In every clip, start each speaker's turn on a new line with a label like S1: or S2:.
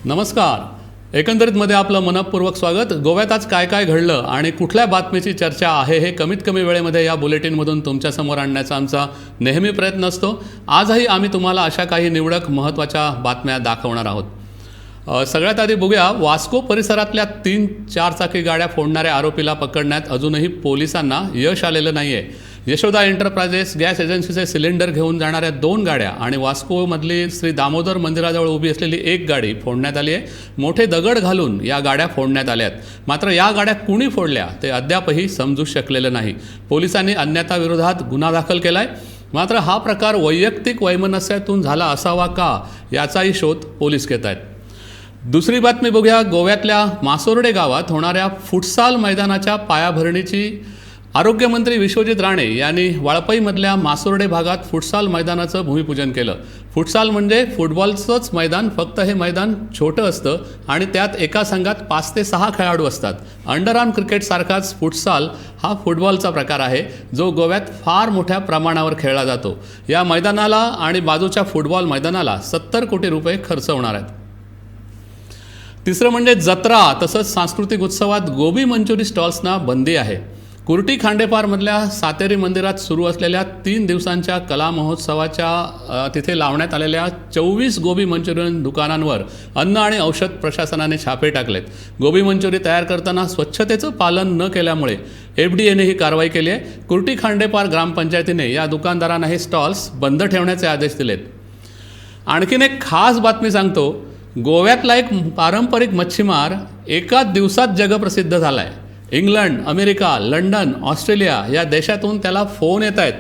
S1: नमस्कार. एकंदरीतमध्ये आपलं मनपूर्वक स्वागत. गोव्यात आज काय काय घडलं आणि कुठल्या बातमीची चर्चा आहे हे कमीत कमी वेळेमध्ये या बुलेटिनमधून तुमच्यासमोर आणण्याचा आमचा नेहमी प्रयत्न असतो. आजही आम्ही तुम्हाला अशा काही निवडक महत्त्वाच्या बातम्या दाखवणार आहोत. सगळ्यात आधी बघूया, वास्को परिसरातल्या 3 चारचाकी गाड्या फोडणाऱ्या आरोपीला पकडण्यात अजूनही पोलिसांना यश आलेलं नाही आहे. यशोदा एंटरप्राइजेस गॅस एजन्सीचे सिलेंडर घेऊन जाणाऱ्या 2 गाड्या आणि वास्कोमधली श्री दामोदर मंदिराजवळ उभी असलेली एक गाडी फोडण्यात आली आहे. मोठे दगड घालून या गाड्या फोडण्यात आल्या आहेत. मात्र या गाड्या कुणी फोडल्या ते अद्यापही समजू शकलेलं नाही. पोलिसांनी अज्ञाताविरोधात गुन्हा दाखल केला आहे. मात्र हा प्रकार वैयक्तिक वैमनस्यातून झाला असावा का याचाही शोध पोलीस घेत आहेत. दुसरी बातमी बघूया. गोव्यातल्या मासोर्डे गावात होणाऱ्या फुटसाल मैदानाच्या पायाभरणीची आरोग्यमंत्री विश्वजित राणे यांनी वाळपईमधल्या मासोर्डे भागात फुटसाल मैदानाचं भूमिपूजन केलं. फुटसाल म्हणजे फुटबॉलचंच मैदान, फक्त हे मैदान छोटं असतं आणि त्यात एका संघात 5 ते 6 खेळाडू असतात. अंडरआर्म क्रिकेटसारखाच फुटसाल हा फुटबॉलचा प्रकार आहे जो गोव्यात फार मोठ्या प्रमाणावर खेळला जातो. या मैदानाला आणि बाजूच्या फुटबॉल मैदानाला 70 कोटी रुपये खर्च होणार आहेत. तिसरं म्हणजे जत्रा तसंच सांस्कृतिक उत्सवात गोबी मंचुरी स्टॉल्सना बंदी आहे. कुर्टी खांडेपारमधल्या सातेरी मंदिरात सुरू असलेल्या 3 दिवसांच्या कला महोत्सवाच्या तिथे लावण्यात आलेल्या 24 गोबी मंचुरियन दुकानांवर अन्न आणि औषध प्रशासनाने छापे टाकलेत. गोबी मंचुरी तयार करताना स्वच्छतेचं पालन न केल्यामुळे FDA ही कारवाई केली आहे. कुर्टी खांडेपार ग्रामपंचायतीने या दुकानदारांना हे स्टॉल्स बंद ठेवण्याचे आदेश दिलेत. आणखीन एक खास बातमी सांगतो. गोव्यातला एक पारंपरिक मच्छीमार एका दिवसात जगप्रसिद्ध झाला आहे. इंग्लंड, अमेरिका, लंडन, ऑस्ट्रेलिया या देशातून त्याला फोन येत आहेत.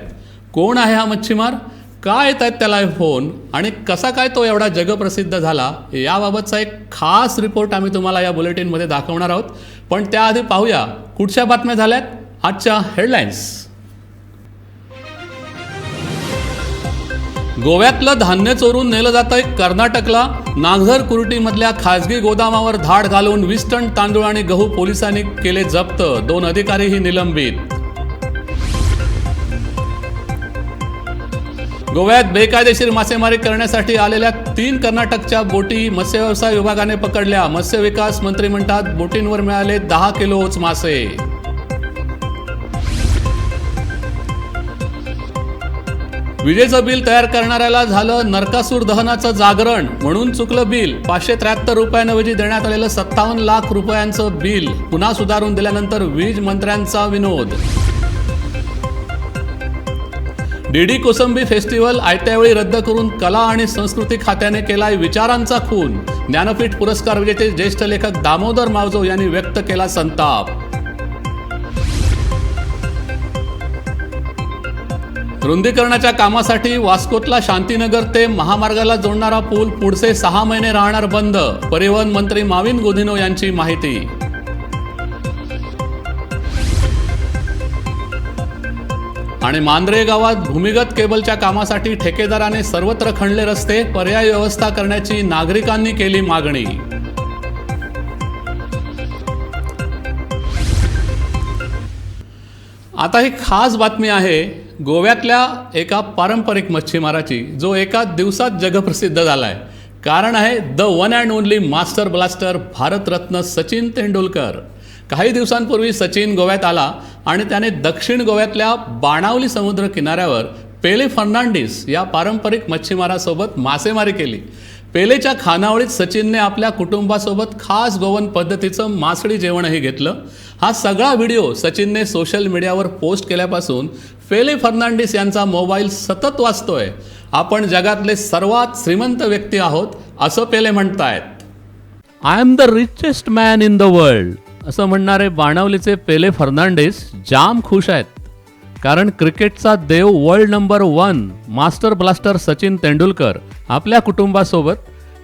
S1: कोण आहे हा मच्छीमार, का येत आहेत त्याला फोन आणि कसा काय तो एवढा जगप्रसिद्ध झाला याबाबतचा एक खास रिपोर्ट आम्ही तुम्हाला या बुलेटिनमध्ये दाखवणार आहोत. पण त्याआधी पाहूया कुठच्या बातम्या झाल्यात आजच्या हेडलाईन्स. गोव्यातलं धान्य चोरून नेलं जात आहे कर्नाटकला. नागझर कुर्टीमधल्या खाजगी गोदामावर धाड घालून 20 टन तांदूळ आणि गहू पोलिसांनी केले जप्त. 2 अधिकारीही निलंबित. गोव्यात बेकायदेशीर मासेमारी करण्यासाठी आलेल्या 3 कर्नाटकच्या बोटी मत्स्यव्यवसाय विभागाने पकडल्या. मत्स्य विकास मंत्री म्हणतात बोटींवर मिळाले 10 किलोच मासे. विजेचं बिल तयार करणाऱ्याला झालं नरकासूर दहनाचं जागरण, म्हणून चुकलं बिल. 573 रुपयांऐवजी देण्यात आलेलं 57 लाख रुपयांचं बिल पुन्हा सुधारून दिल्यानंतर वीज मंत्र्यांचा विनोद. डीडी कोसंबी फेस्टिवल आयत्यावेळी रद्द करून कला आणि संस्कृती खात्याने केलाय विचारांचा खून. ज्ञानपीठ पुरस्कार विजेते ज्येष्ठ लेखक दामोदर मावजो यांनी व्यक्त केला संताप. रुंदीकरणाच्या कामासाठी वास्कोतला शांतीनगर ते महामार्गाला जोडणारा पूल पुढचे 6 महिने राहणार बंद. परिवहन मंत्री माविन गुदिन्हो यांची माहिती. आणि मांद्रे गावात भूमिगत केबलच्या कामासाठी ठेकेदाराने सर्वत्र खणले रस्ते, पर्यायी व्यवस्था करण्याची नागरिकांनी केली मागणी. आता ही खास बातमी आहे गोव्यातल्या एका पारंपरिक मच्छीमाराची, जो एका दिवसात जगप्रसिद्ध झाला आहे. कारण आहे the one and only master blaster Bharat Ratna Sachin Tendulkar. काही दिवसांपूर्वी सचिन गोव्यात आला आणि त्याने दक्षिण गोव्यातल्या बाणावली समुद्र किनाऱ्यावर पेले फर्नांडिस या पारंपरिक मच्छीमारासोबत मासेमारी केली. पेलेच्या खानावळीत सचिनने आपल्या कुटुंबासोबत खास गोवन पद्धतीचं मासळी जेवणही घेतलं. हा सगळा व्हिडिओ सचिनने सोशल मीडियावर पोस्ट केल्यापासून पेले फर्नांडिस यांचा मोबाईल सतत वाजतोय. आपण जगातले सर्वात श्रीमंत व्यक्ती आहोत असं पेले म्हणतायत. I am the richest man in the world असं म्हणणारे बाणावलीचे पेले फर्नांडिस जाम खुश आहेत. कारण क्रिकेटचा देव world number 1 master blaster Sachin Tendulkar आपल्या कुटुंबासोबत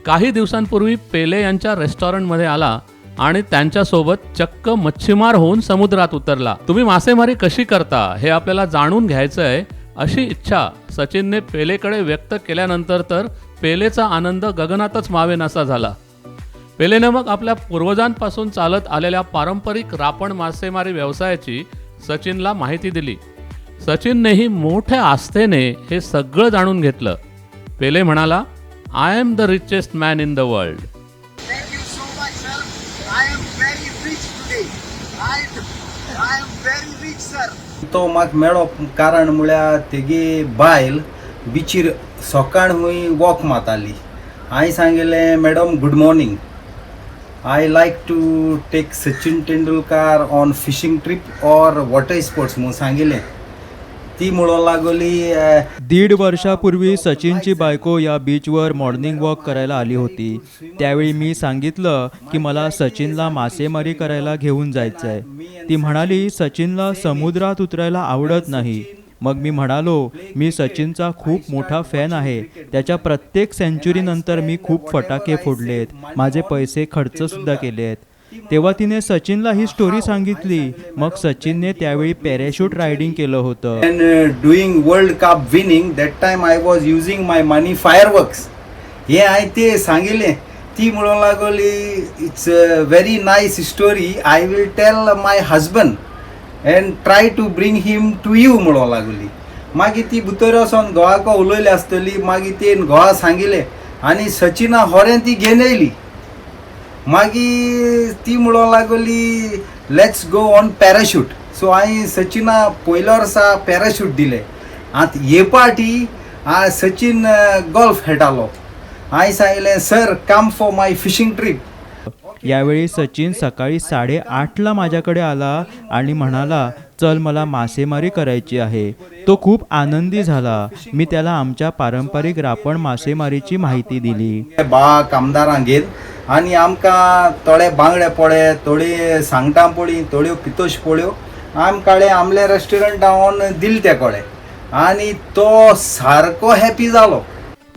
S1: काही दिवसांपूर्वी पेले यांच्या रेस्टॉरंटमध्ये आला आणि त्यांच्यासोबत चक्क मच्छीमार होऊन समुद्रात उतरला. तुम्ही मासेमारी कशी करता हे आपल्याला जाणून घ्यायचं आहे अशी इच्छा सचिनने पेलेकडे व्यक्त केल्यानंतर तर पेलेचा आनंद गगनातच मावेनासा झाला. पेलेने मग आपल्या पूर्वजांपासून चालत आलेल्या पारंपरिक रापण मासेमारी व्यवसायाची सचिनला माहिती दिली. सचिननेही मोठ्या आस्थेने हे सगळं जाणून घेतलं. पेले म्हणाला, I am the richest man in the world.
S2: very rich today. I am very rich, sir.
S3: तो म्हाका मेळ्ळो कारण म्हळ्यार तेगे बायल बिचीर सकाळ हुंय वॉक मारताली. हांवें सांगिल्लें, madam good morning, I like to take Sachin Tendulkar on fishing trip or water sports म्हणून सांगिल्लें. ती म्हणूंक लागली,
S4: 1.5 वर्षापूर्वी सचिनची बायको या बीचवर मॉर्निंग वॉक करायला आली होती. त्यावेळी मी सांगितलं की मला सचिनला मासेमारी करायला घेऊन जायचं आहे. ती म्हणाली सचिनला समुद्रात उतरायला आवडत नाही. मग मी म्हणालो मी सचिनचा खूप मोठा फॅन आहे. त्याच्या प्रत्येक सेंचुरीनंतर मी खूप फटाके फोडलेत, माझे पैसे खर्चसुद्धा केले आहेत. तेव्हा तिने सचिनला ही स्टोरी सांगितली. मग सचिनने त्यावेळी पॅराशूट रायडिंग केलं होतं.
S3: And doing World Cup winning, that time I was using my money fireworks. हे हांवें ते सांगिल्लें. ती म्हणूंक लागली, it's a very nice story, I will tell my husband and try to bring him to you म्हणूंक लागली. मागीर ती भितर वचोन घोवाक उलयली आसतली. मागीर तेन घोवा सांगिल्लें आनी सचिना होरें ती घेवन येयली. मागीर ती म्हणूंक लागली, let's go on parachute. So हांवें सचिना पयल्या वर्सा पॅराशूट दिलें. आतां हे पाटी सचिन गोल्फ खेळटालो. हांवें सांगलें, sir come for my fishing trip.
S4: यावेळी सचिन सकाळी 8:30ला माझ्याकडे आला आणि म्हणाला चल मला मासेमारी करायची आहे. तो खूप आनंदी झाला. मी त्याला आमच्या पारंपरिक रापण मासेमारीची माहिती दिली.
S3: बा कामदारांक घेत आनी आमकां थोडे बांगडे पळय, थोडी सांगटां पळय, थोड्यो पितोश पळ्यो आम काळे आमले रेस्टॉरंटान दिले ते कळे आनी तो सारको हॅपी जालो.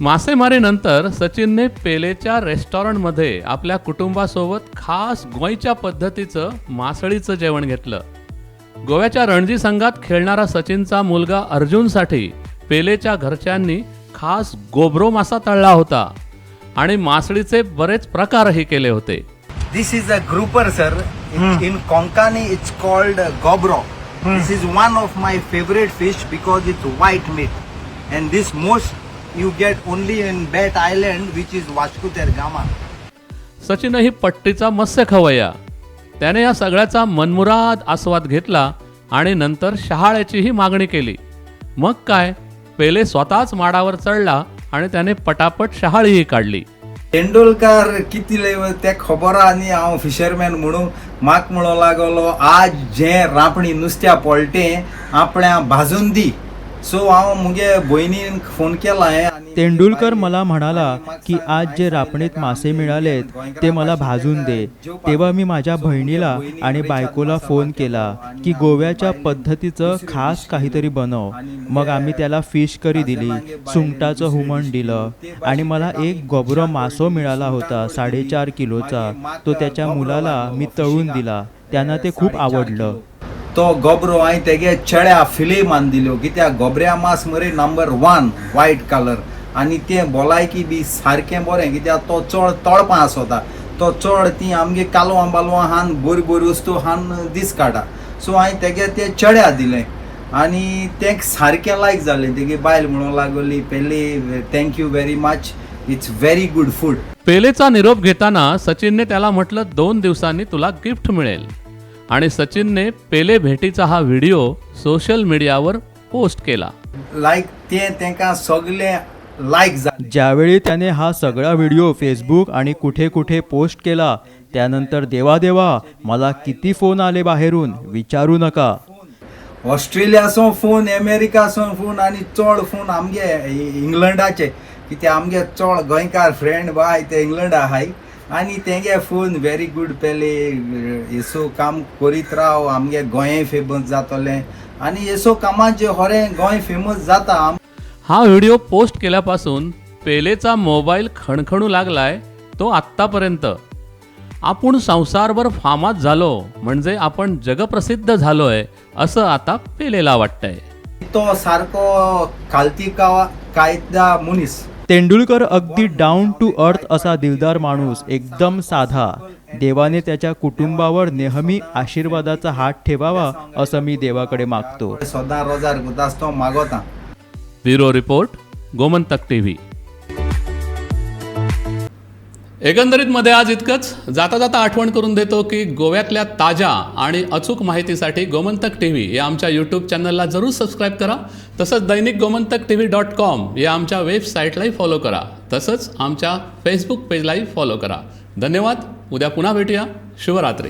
S1: मासेमारीनंतर सचिनने पेलेच्या रेस्टॉरंटमध्ये आपल्या कुटुंबासोबत खास गोंयच्या पद्धतीचं मासळीचं जेवण घेतलं. गोव्याच्या रणजी संघात खेळणारा सचिनचा मुलगा अर्जुनसाठी पेलेच्या घरच्यांनी खास गोबरो मासा तळला होता आणि मासळीचे बरेच प्रकारही केले होते.
S3: This is a grouper, sir. In Konkani, it's called gobro. This is one of my favorite fish because it's white meat, and this most you get only in Bat Island, which is Vasco da Gama.
S1: सचिनही पट्टीचा मत्स्य खवय्या. त्याने या सगळ्याचा मनमुराद आस्वाद घेतला आणि नंतर शहाळ्याचीही मागणी केली. मग काय, पेले स्वतःच माडावर चढला आणि त्याने पटापट शहाळीही काढली.
S3: तेंडुलकर कितले ते खबर आनी हांव फिशरमॅन म्हणून म्हाका म्हणूंक लागलो, आज जें रांपणी नुस्त्या पडलें आपल्या भाजून दी. सो हांव मुगे भयणीन फोन केला.
S4: तेंडुलकर मला म्हणाला की आज जे रापणीत मासे मिळालेत ते मला भाजून दे. तेव्हा मी माझ्या बहिणीला आणि बायकोला फोन केला की गोव्याच्या पद्धतीचं खास काहीतरी बनव. मग आम्ही त्याला फिश करी दिली, सुंगटाचं हुमण दिलं आणि मला एक गोबरो मासो मिळाला होता 4.5 किलोचा. तो त्याच्या मुलाला मी तळून दिला, त्यांना ते खूप आवडलं.
S3: तो गोबरो हांवें तेगे चेड्या फिले मान दिल्यो, कित्याक गोबऱ्या मास मरे नंबर 1 व्हायट कलर आनी तें भलायकी बी सारकें बरें, कित्याक तो चड तळपां आसता. तो चड ती आमगे कालवां बालवां हान बरी बरी वस्तू हान दीस काडटा. सो हांवें तेगे ते चेड्या दिलें आनी तें सारकें लायक जालें. तेगे बायल म्हणूंक लागली, Pele thank you very much, it's very good food.
S1: पेलेचा निरोप घेताना सचिनने त्याला म्हटलं 2 दिवसांनी तुला गिफ्ट मिळेल आणि सचिनने पेले भेटीचा हा व्हिडिओ सोशल मीडियावर पोस्ट केला.
S3: लायक ते तेंकां सगळें लायक जालें.
S4: ज्यावेळी त्याने हा सगळा व्हिडिओ फेसबुक आणि कुठे कुठे पोस्ट केला त्यानंतर देवा देवा मला किती फोन आले बाहेरून, विचारू नका.
S3: ऑस्ट्रेलियाचो फोन, अमेरिकाचो फोन आनी चड फोन आमगे इंग्लंडाचे, कित्याक आमगे चड गोंयकार फ्रेंड बाय ते इंग्लंडा आहाय आनी तेंगे फोन व्हेरी गूड पेले, येसो काम करीत राव, आमगे गोंय फेमस जातलें आनी येसो कामाचे होरें गोंय फेमस जाता.
S1: हा व्हिडिओ पोस्ट केल्यापासून पेलेचा मोबाईल खणखणू लागलाय तो आत्तापर्यंत. आपण संसारभर फामाद झालो म्हणजे आपण जगप्रसिद्ध झालोय असं आता पेलेला वाटतंय.
S3: तो सारको खालती कायदा मनीस.
S4: तेंडुलकर अगदी डाऊन टू अर्थ असा दिलदार माणूस, एकदम साधा. देवाने त्याच्या कुटुंबावर नेहमी आशीर्वादाचा हात ठेवावा असं मी देवाकडे मागतो.
S3: सदां रोजार गुतास तो मागोता.
S1: Bureau report, Gomantak TV. एकंदरीत मध्ये आज इतकंच. जाता जाता आठवण करून देतो की गोव्यातल्या ताज्या आणि अचूक माहितीसाठी गोमंतक टी व्ही या आमच्या यूट्यूब चॅनलला जरूर सबस्क्राईब करा. तसंच दैनिक गोमंतक TV.com या आमच्या वेबसाईटलाही फॉलो करा. तसंच आमच्या फेसबुक पेजलाही फॉलो करा. धन्यवाद. उद्या पुन्हा भेटूया. शुभरात्री.